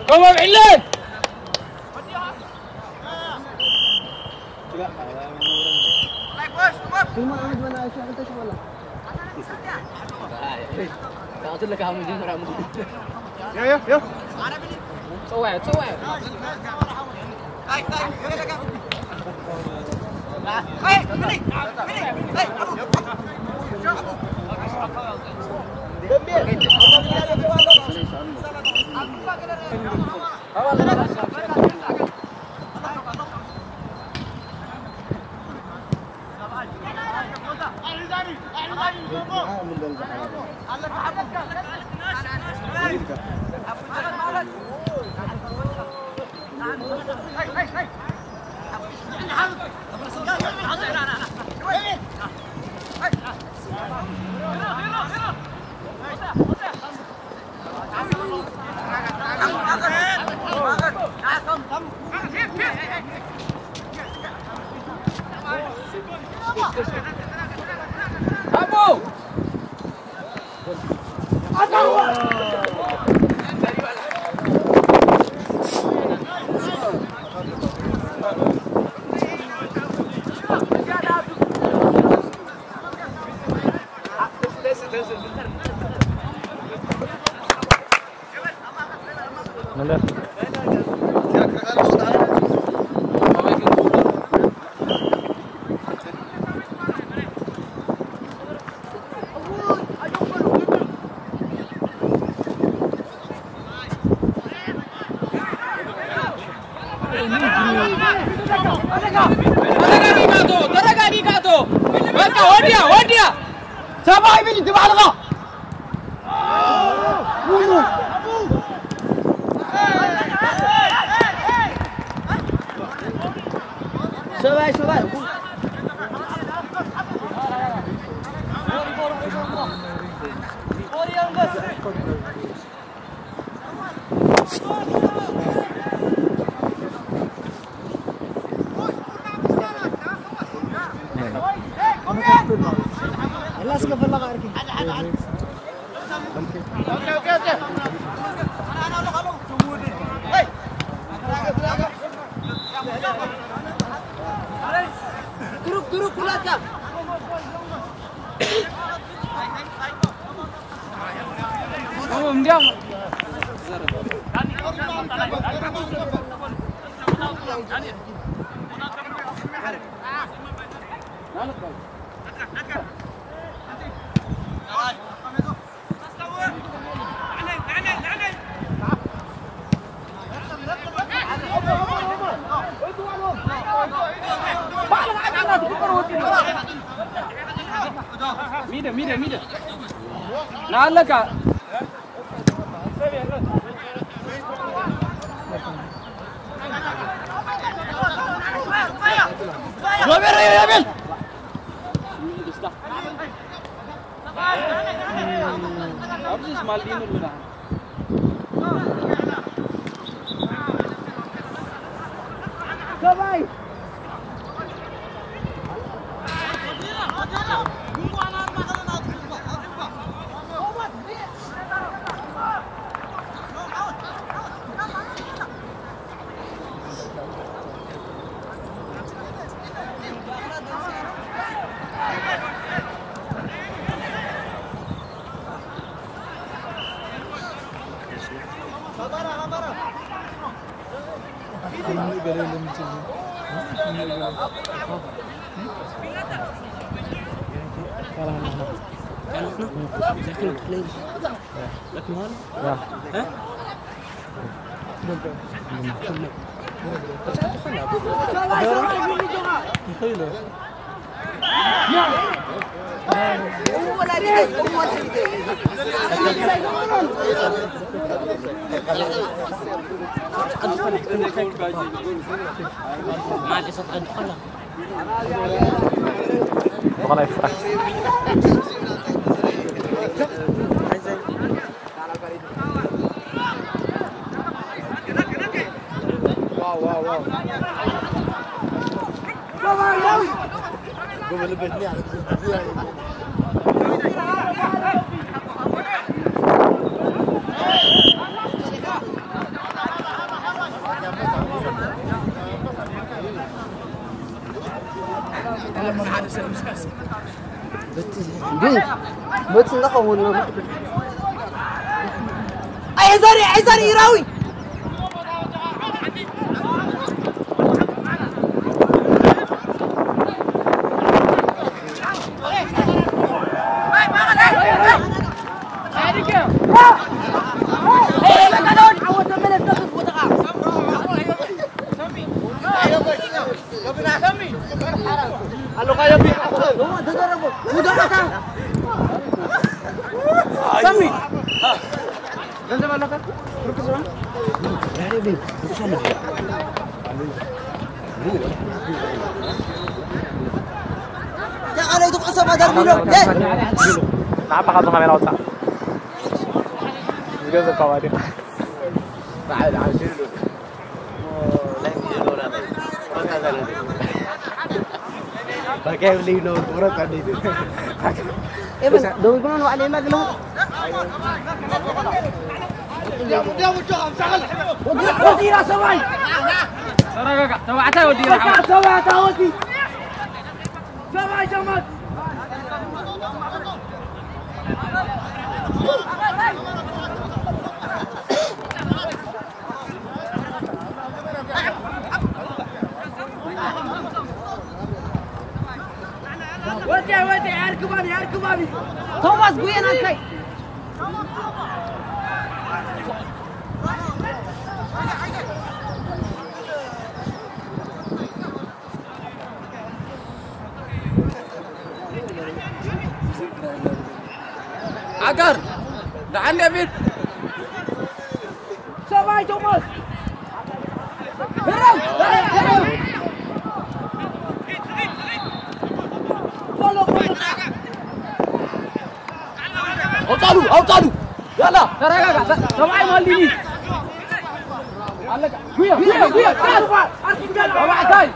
كم أبعلن. يا يا يا. ጸዋዕ ጸዋዕ። ተረጋጊ ካቶ፣ ተረጋጊ ካቶ። በቃ ወዲያ፣ ወዲያ። ሰብኣይ ብል ትባልኻ። ሰብኣይ፣ ሰብኣይ። ሚደ፣ ሚደ፣ ሚደ። ንኣለካ። ሮቤል፣ ሮቤል፣ ሮቤል። በቲ ዝኸውን ኣይዘሪ ኣይዘሪ ኢራዊ ተቃለይቱ ቁሰባ ደርቢሎ ናባኻ ካሜራ ወፃ ዝገዘ ካባዲ ደው ይብሎ ንባዕሉ የላ ግለ ወዲራ ሰብኣይ ተባዕታይ ወዲራ ሰብኣይ ተወዲ ሰብኣይ ጀማል ወዲያ ወዲያ ኣርክባኒ ኣርክባኒ ቶማስ ጉየን ኣልካይ ኣጋር ደሓን ዴቪድ ሰብኣይ ቶማስ ኣውጣሉ ኣውጣሉ ያላ ተረጋጋ ሰብኣይ ማልዲኒ ኣለካ ጉያ ጉያ ጉያ ተባዕታይ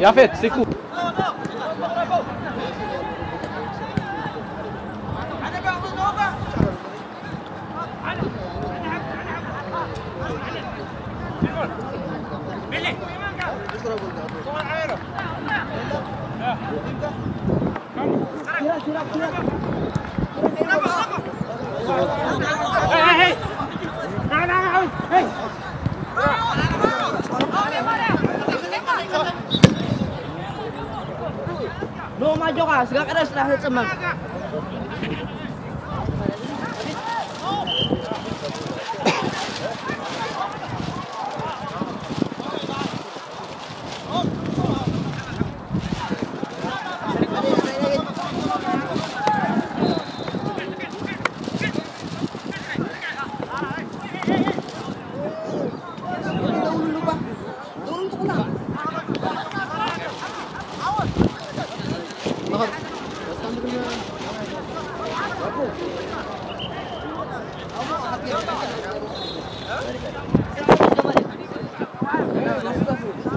ያፌት ሲኩ ኖ ማጆኻ ስጋ ቀረስ ዳህ ጽመም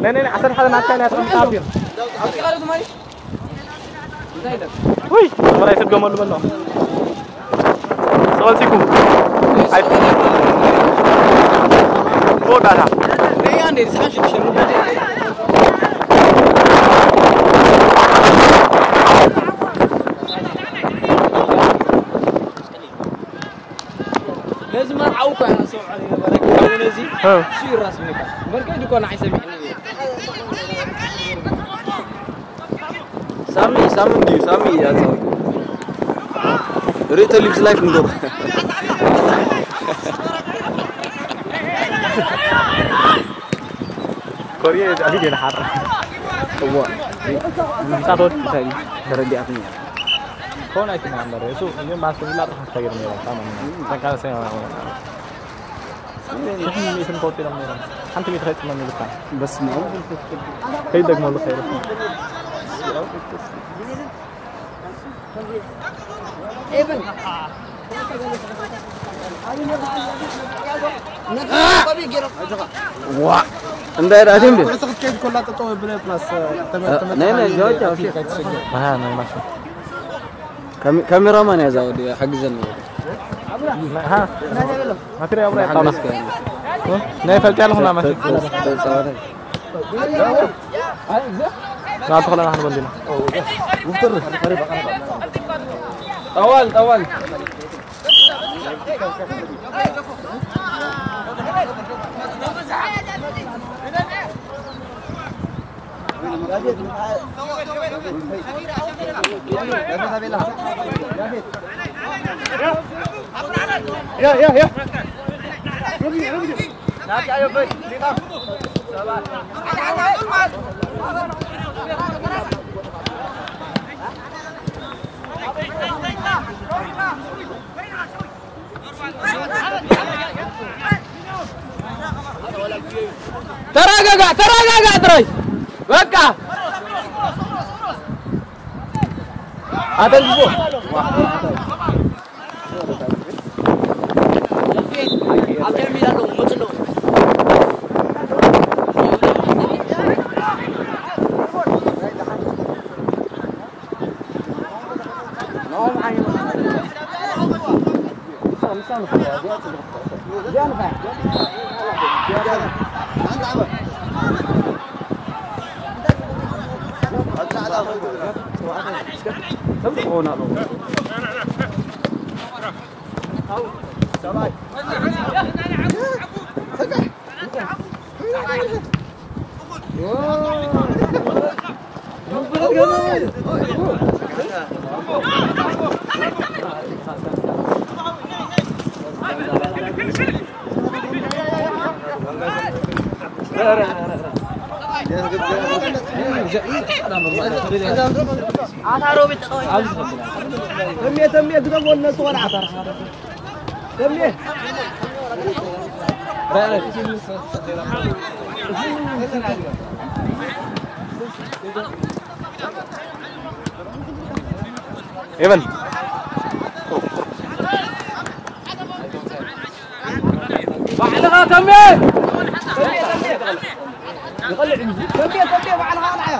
ናይ ናይ ዓሰርተ ሓደ ናትካ ናይ ኣትክልቲ ኣቢር ውይ ወላይ ሰብ ገመሉ በሎ ሰበልሲኩም ኣይ ወዳታ ነዚ መርዓዊ እኮ ኢና ንሰምዖ ዝነበረ ክኸውን እዚ ሽዩ ራስ ምካ መርከድ እኮ ንዓይ ሰሚዕኒ ሳሚ ሳሚ እንዲዩ ሳሚ ያጻው ሪተ ሊቭስ ላይፍ ንገሩ ኮሪየ ኣቢድ የለ ሓራ እዎ ምሳቶት እንታይ ተረዲኣትኒ ኮን ኣይትናገር እሱ ግን ማስተር ይላጥ ተገይሩ ነይሩ ታማም ተካለ ሰማ ሚእትን ከወጢሎም ነይሮም ሓንቲ ሚእቲ ከይጥመም ይልካ በስመ ኣብ ከይደግመሉ ከይሩ ዋ እንታይ ዳሽን ብ ክትከይድ ኮላ ጠጠው ብለ ፕላስ ናይ ናይ ጆርጅ ኣውሲ ካሜራማን ያዛ ወዲ ሓግዘን ነው ማትሪያ ብራ ታውላስ ናይ ፈልጥ ያለሁና ማሽ ናብቲ ክለና ክንበል ኢና። ጠዋል፣ ጠዋል። ተረጋጋ፣ ተረጋጋ ጥራይ። በቃ። ኣተንዝቦ። ተሜ፣ ተሜ፣ ግደፎ ነቲ ቆልዓ። ተሜ። ኤቨን። ባዕልኻ ተሜ! ተሜ፣ ተሜ! ይቐልዕ እንጂ። ተሜ፣ ተሜ፣ ባዕልኻ ቕልዓዮ።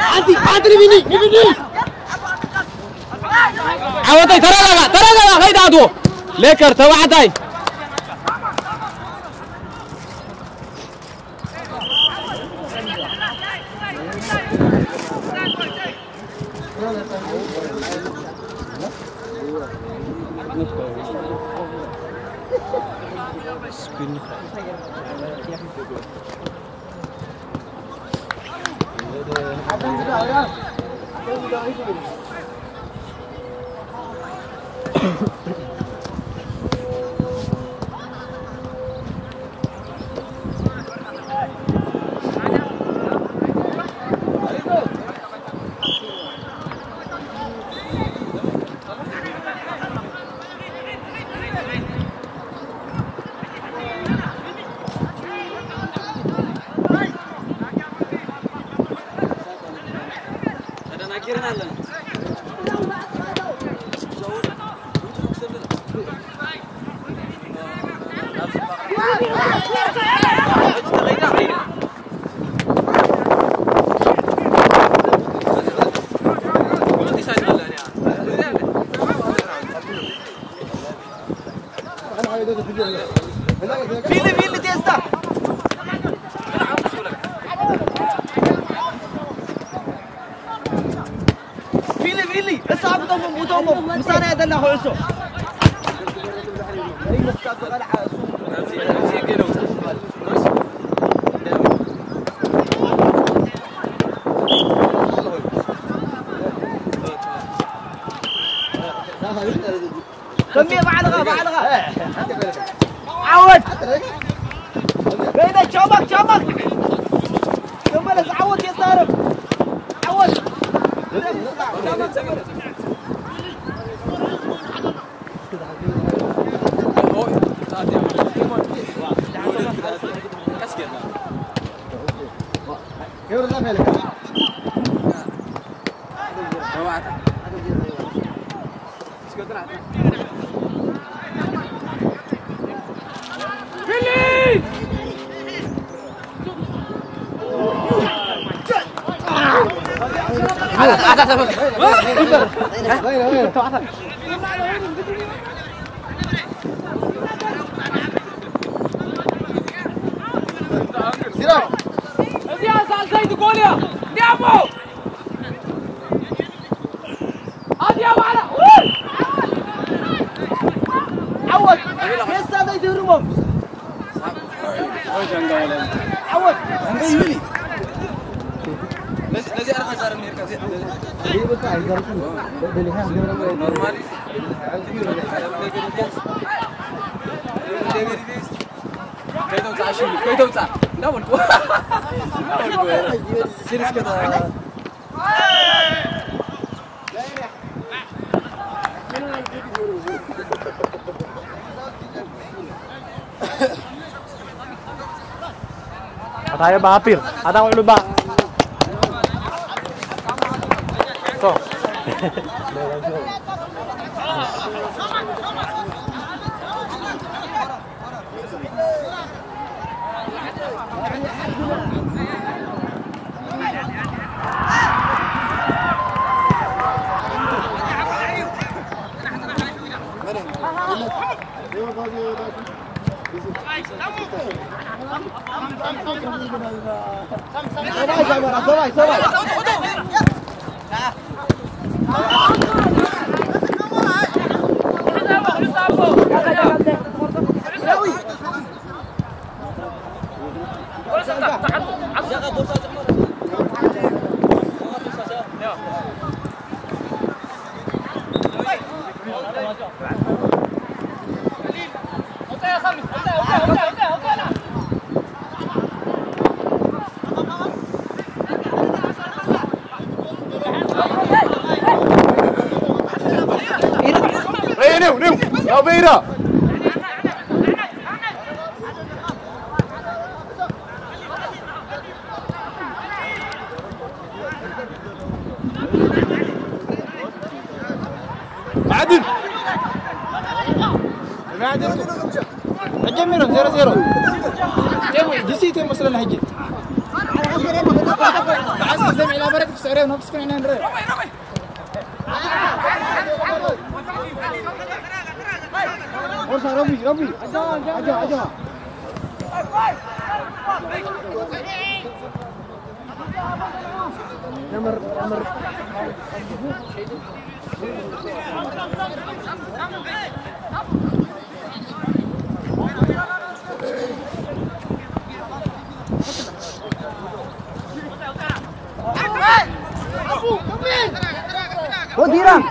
ሓንቲ፣ ሓንቲ ንቢኒ፣ ንቢኒ። ዓወተይ፣ ተረጋጋ፣ ተረጋጋ፣ ከይትኣትዎ። ሌከር፣ ተባዕታይ። ተደናጊርና ኣለና። ፊሊ፣ ፊሊ፣ ቴስታ። ፊሊ፣ ፊሊ፣ እሳ ብቶም፣ ብቶም፣ ምሳና ያደላ ሆይሶ። ተሜ ባዕልኻ፣ ባዕልኻ። ዓወት። በይነ ቻማክ፣ ቻማክ። ተመለስ፣ ዓወት የዛረብ። ዓወት። እዚኣ ሳልሰይቲ ጎል እያ። እንዲያሞ! ኣድያ ባዕላ! ዓወት! ፌስታ ዘይትህርሞም! ዓወት! ኖርማሊ ከይተውፅኣ ሽሉ፣ ከይተውፅኣ እንዳበልኩ። እንዳበልኩ። ሲሪስ ከታ ኣታዮ ባሃፒር ኣታ ውዕሉ ባ ቶ Rei, neu, neu, Alveira! Adil! Adil! Aja miro, zero zero. Dia mau di situ masalah lagi. Bahas saya melabarat ke sore, nopis kena nendre. Forsa, Robi, Robi. Aja, aja, aja. Nomor, nomor. Go, Dhiran!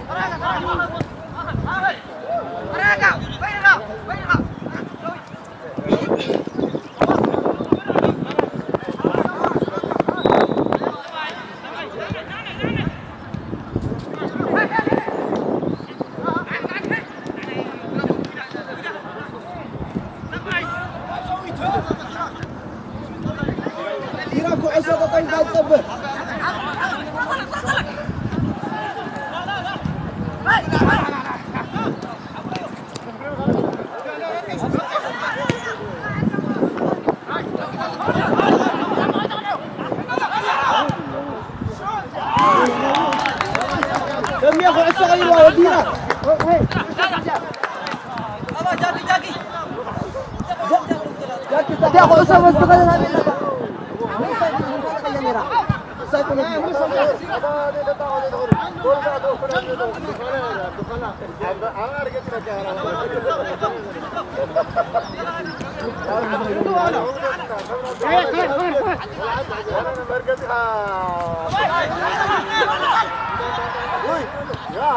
ዲራ ኩዕሶ ጠጠው ኢልካ ትጸብር። ደሚያ ኩዕሶ ቀይርዋ ወዲና። እቲኣ ኩዕሶ መስተቐለል ኣበይ ኣለካ?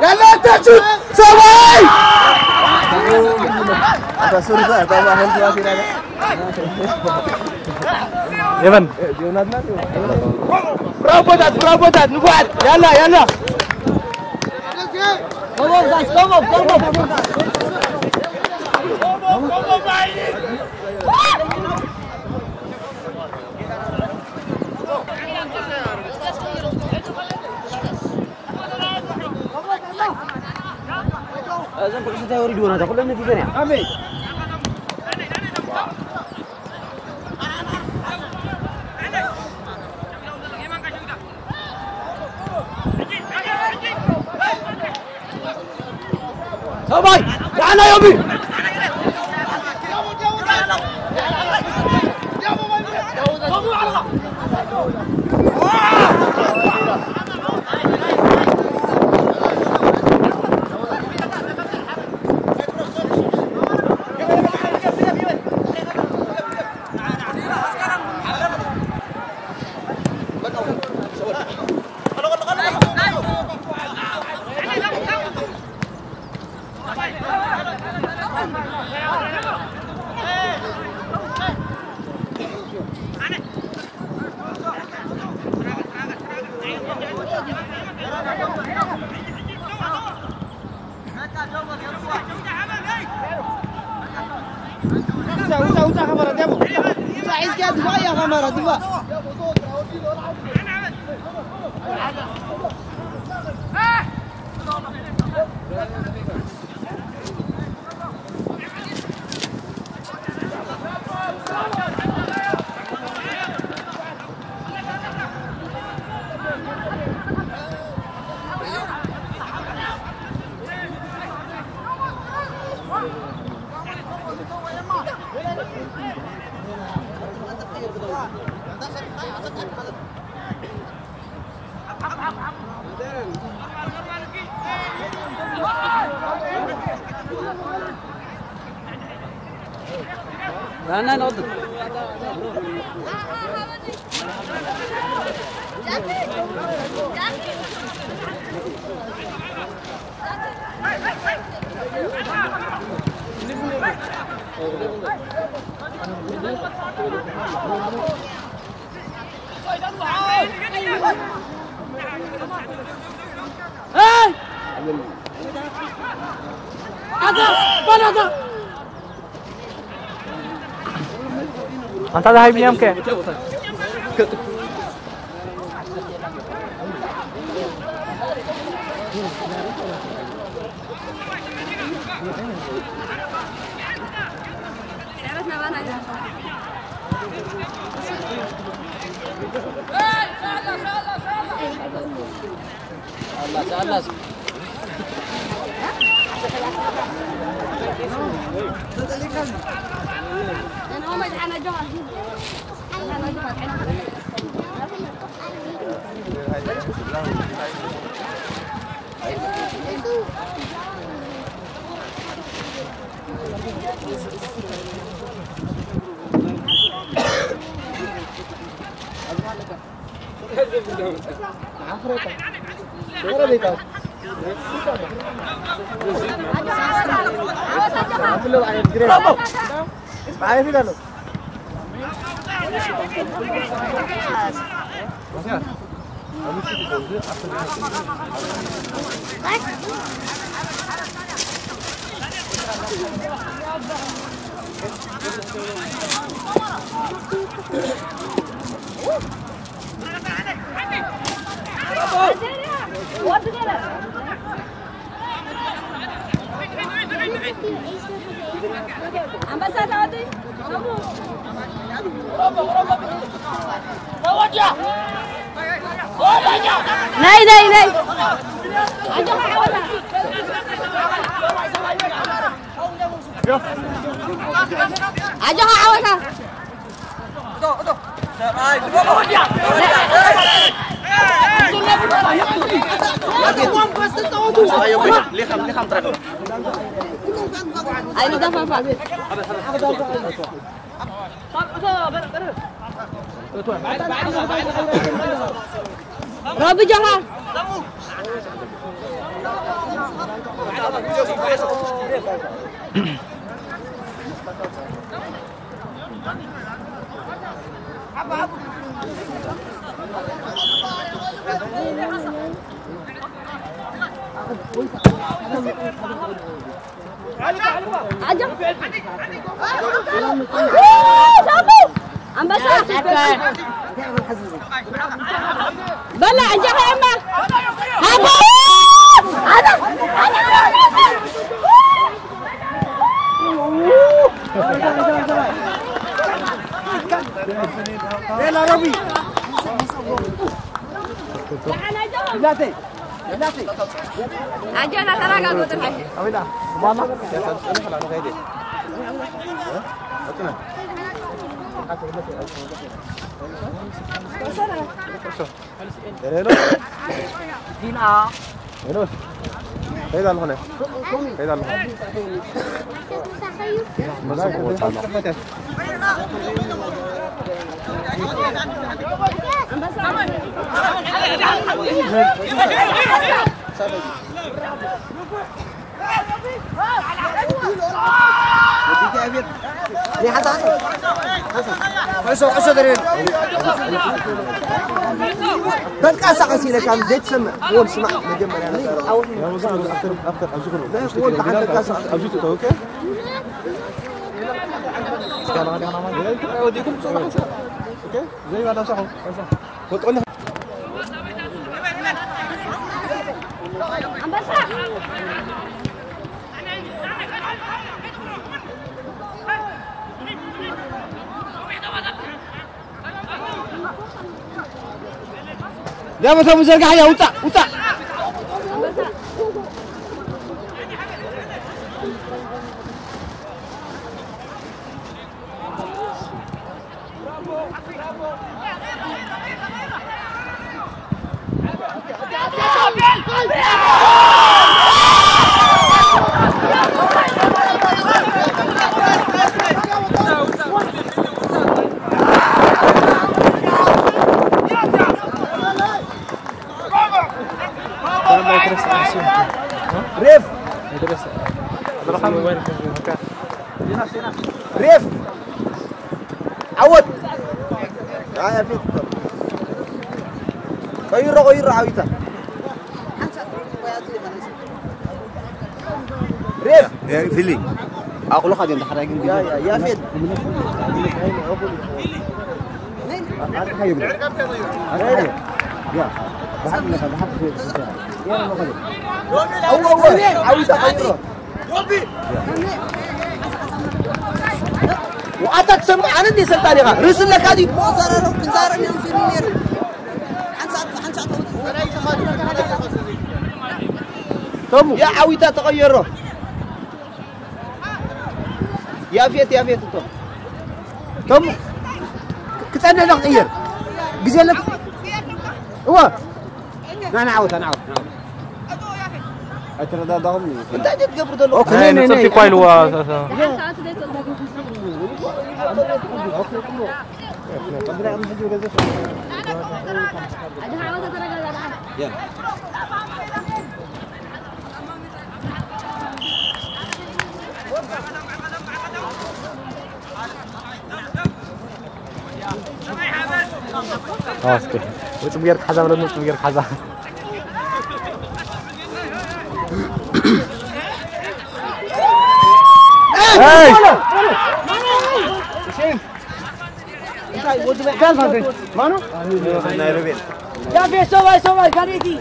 ያላታችሁት ሰማይ የበን። ብራቮታት፣ ብራቮታት፣ ንፉዓት። ያላ፣ ያላ። Come on, guys, come on, come on. እዞም ኩዕሾ እንታይ ወሪድዎ ናታ? ኩለን ነፊገን እያ። ኣሜን። ሰብኣይ ንዓና ዮቢ። ውፃ፣ ውፃ፣ ውፃ፣ ካሜራ፣ ደሞ። ውፃ፣ ሒዝካ ድፋዕ እያ፣ ካሜራ፣ ድፋዕ። ዳና ንቕድም። ኣንታ ዝሃይ ብንያም ከ? ኣንበሳ ተወዲ። ናይ፣ ናይ፣ ናይ። ኣጆኻ ዓወታ። ኣጆኻ ዓወታ። ኣይንደፋፋእ። ሮቢ ጆሃር። ኣንበሳ በላ እንጀራ እማ ሃቦ ኣጀና ተረጋጉ ጥርሐ ሄሎ ሄሎ ከይዳ ኣለኹ ከይዳ ኣለኹ ተንቀሳቀስ ኢለካ ዘይትሰምዕ ወል ስማዕ መጀመርያ ነገር ወል ተንቀሳቀስ ዳበቶም ዘርጋሕያ ውጣ ውጣ ሬፍ ሬፍ ዓወት ቀይሮ ቀይሮ ዓዊታ ሬፍ ፊሊ ኣቑሉኻ ድዮም ዳሕራይ ግን ያፌት ዓዊታ ቀይሮ وأتت سمع عن الناس الطريقة رسل لك هذه مؤثرة لو كنزارة من في المير تم يا عويتا تغيره يا فيت يا فيت تم تم كتبنا نغير قزلت هو ና ንዓወት ንዓወት ንዓወት ኣይተረዳዳኹም እንታይ ደትገብሩ ዘለኹ ናይ ንጽርቲ እኳ ኢልዋ እስኪ ውጽም ጌርካ ሓዛ ብለኒ ውጽም ጌርካ ሓዛ يا في سوبر سوبر كاريتي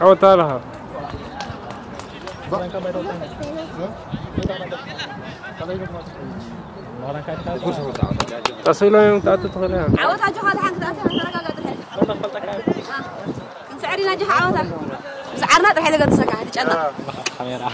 عوضها عوضها تسوي له يوم تعطي تغليها عوضها جو هذا حق تعطي حق ترى قاعد تحل كن سعري نجح عوضها سعرنا تحل قد سكع تجنا كاميرا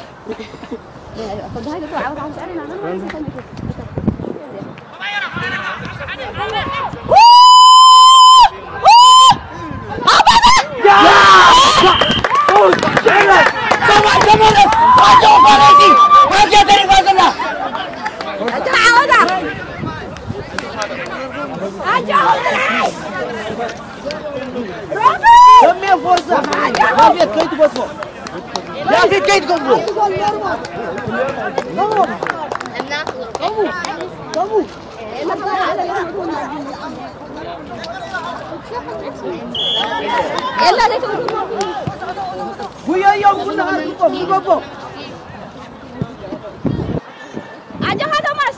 ኣጆኻ ቶማስ።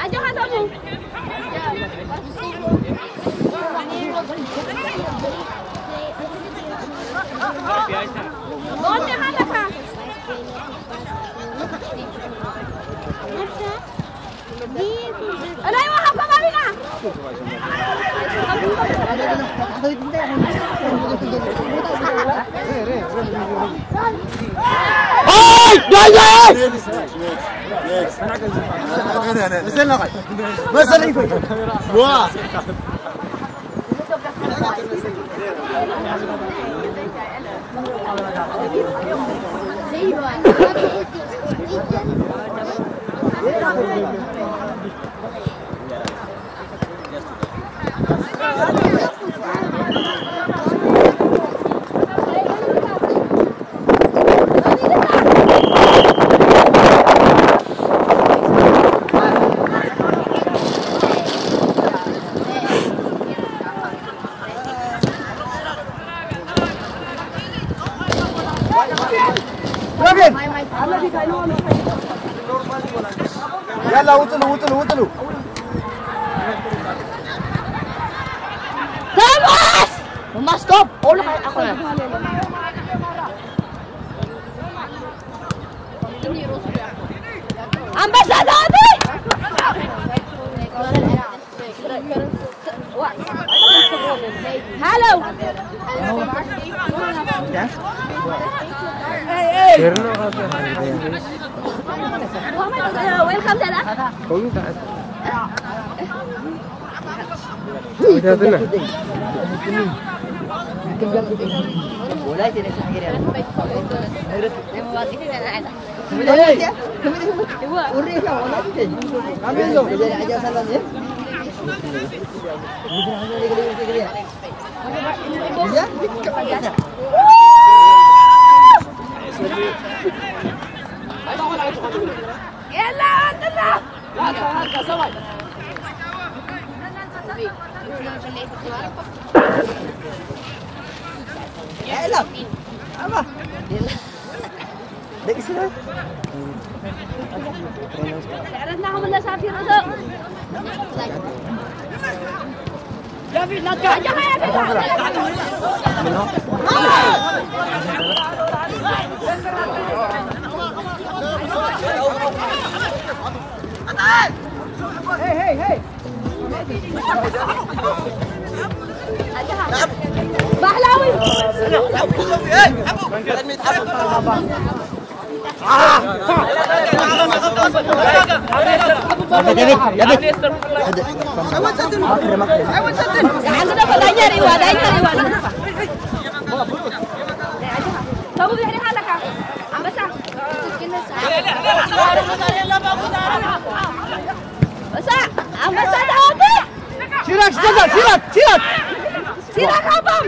ኣጆኻ ቶሙ። ጎንኻ ኣለኻ። እላይ ውሃ ከባቢና። ያላ ውጥሉ ውጥሉ ውጥሉ። ተባስ! ማስኮፕ! ኦሉ ኸ-፣ ኣኾ-፣ ኣንበሳ ዳዊት! ሃሎ። ዌልካም ተላ። ደቂ ስለ ስዕረትና ክምለስ ኣፊሩ እቶ። ዳፊድ ናትካ። ባህላዊ ሲራክ፣ ሲራክ፣ ሲራክ፣ ሲራክ። ሲራክ ኣባም።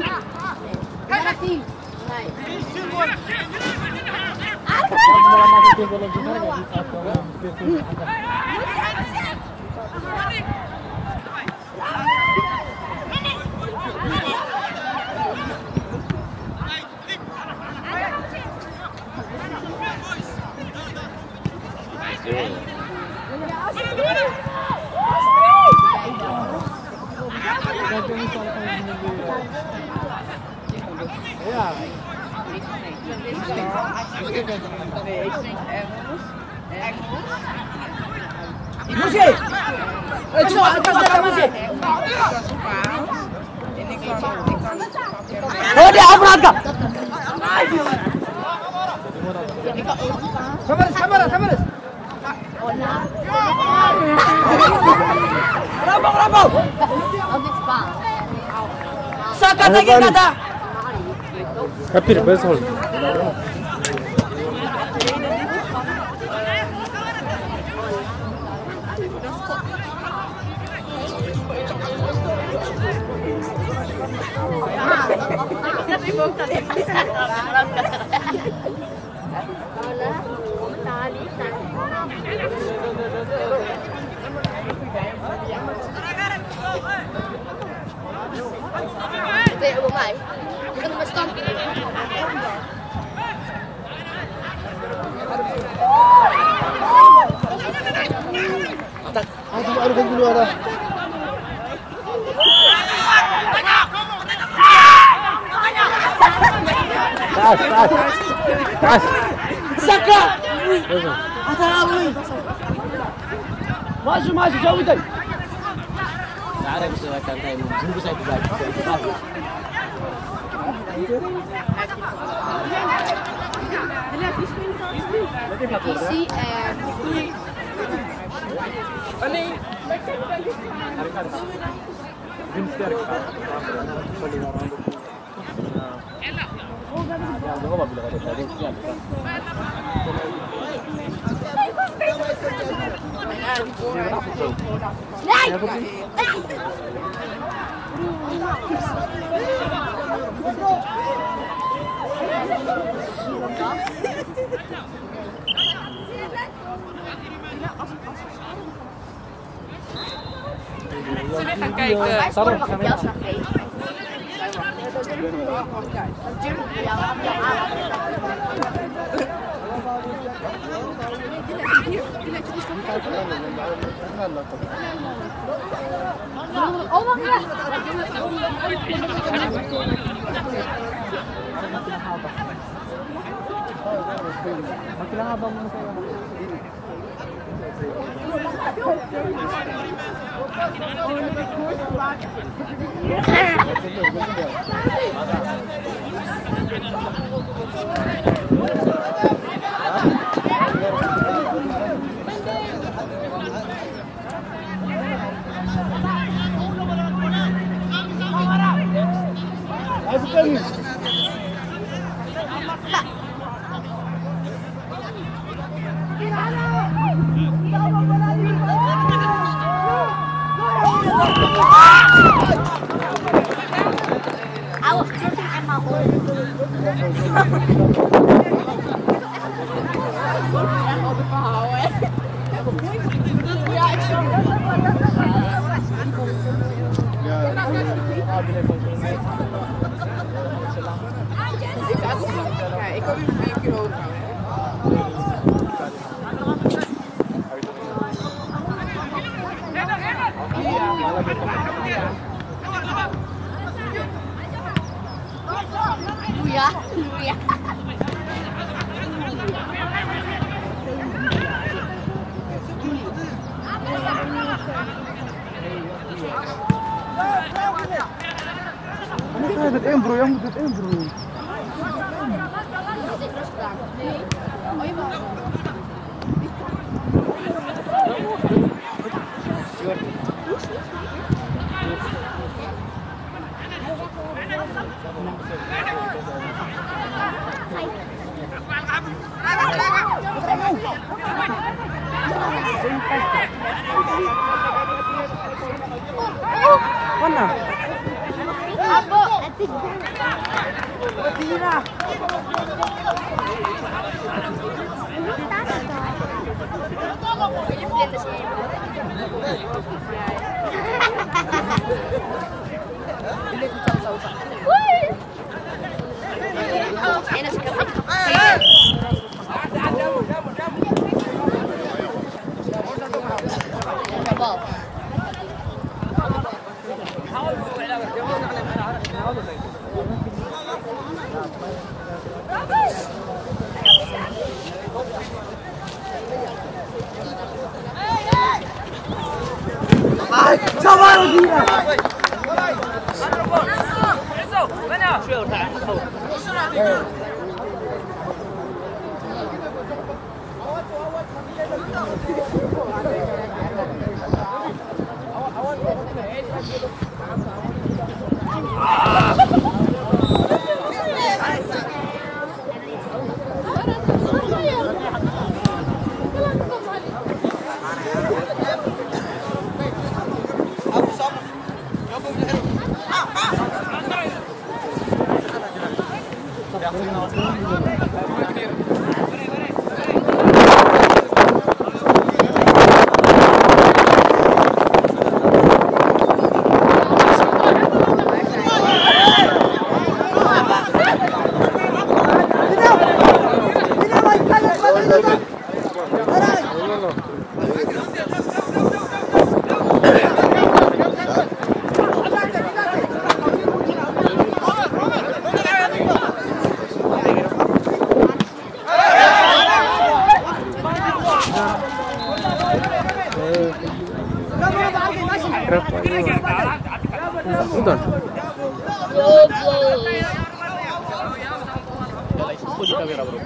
ሙሴ! እሱ፣ እሱ፣ ሙሴ! ወዲ አብራጋ! ተመለስ፣ ተመለስ፣ ተመለስ! ብራቮ፣ ብራቮ! ሳካ ተጌርካታ! ከቢድ በዝሑ። ይጥይዕዎ ማይ። ይኽእል መስኮም። ኣታ ኣቲ ባዕሉ ከግሉ ኣታ ጣስ ጣስ ጣስ ሰካ ኣታ ኣቡይ ማሹ ማሹ ሸዊተይ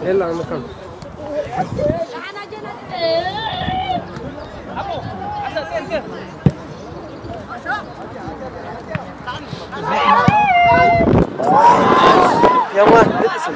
يلا عم محمد. يا مان، لا تسمع.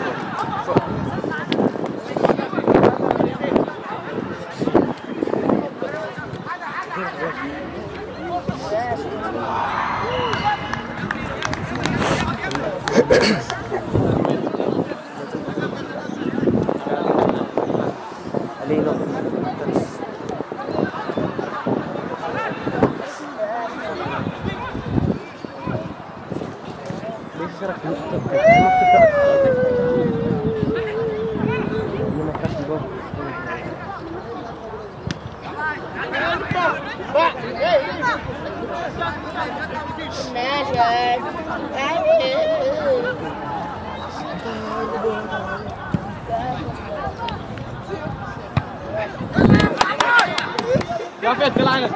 يا فهد، كل عينك.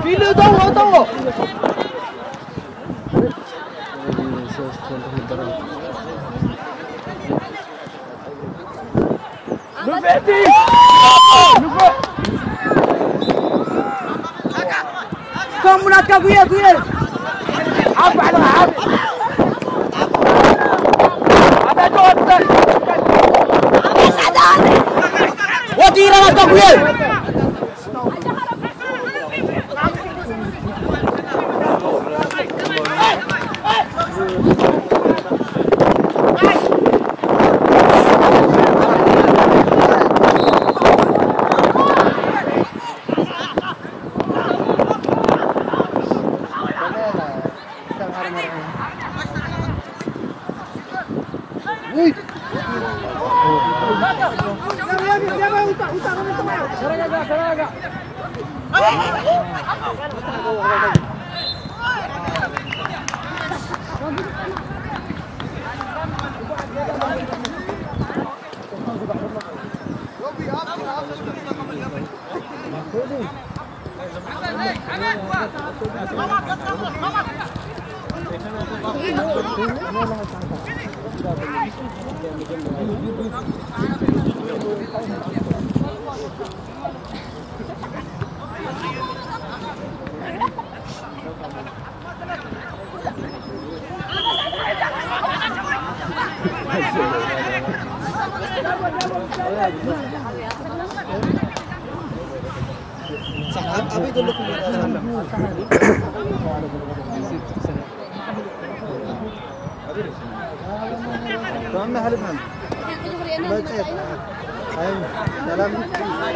ፊሉ እተዎ፣ እተዎ። ንፍዕቲ! ንፍዕ! እቶም ናትካ ጉየ፣ ጉየ! ዓብ ባዕልኻ፣ ዓብ! ኣታ ጨዋታ! ወዲ ኢራ ናትካ ጉየ!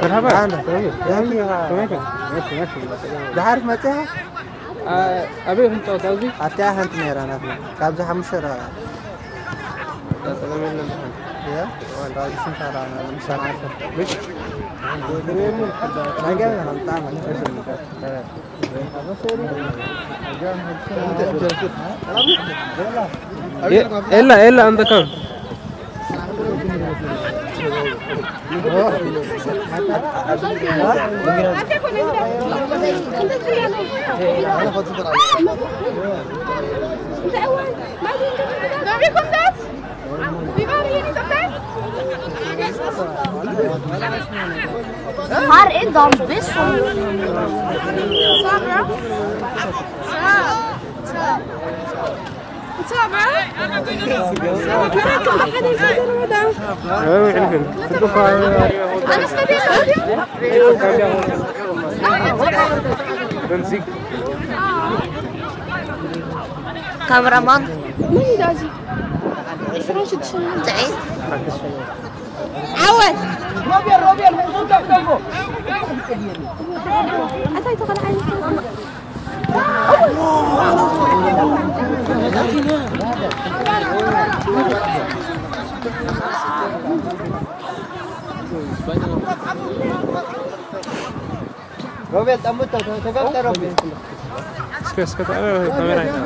መርሓባ። ደሓን መፂኻ? ኣበይ ክንጫወት ኣብዚ? ኣብቲኣ ሓንቲ ነይራ ናትና። ካብዚ ሓሙሽተ ደቂቃ። ያ? ካብዚ ሽንታ ደኣ ምሳና ዓርፈ። ናይ ገበና ብጣዕሚ። ኤላ፣ ኤላ፣ ኣንተ ከም Har en dan best wel. ካሜራማን። መን እዩ ዳዚ? ዕስራን ሽዱሽተን። ጥዒ። ዓወት። ሮቤል፣ ሮቤል፣ ሙሱ ደፍደፎ። እንታይ ተኸለ ዓይነት? ሮቤል፣ ጠምቶ፣ ተገብተ ሮቤል። እስከ፣ እስከ፣ ካሜራ ይታ።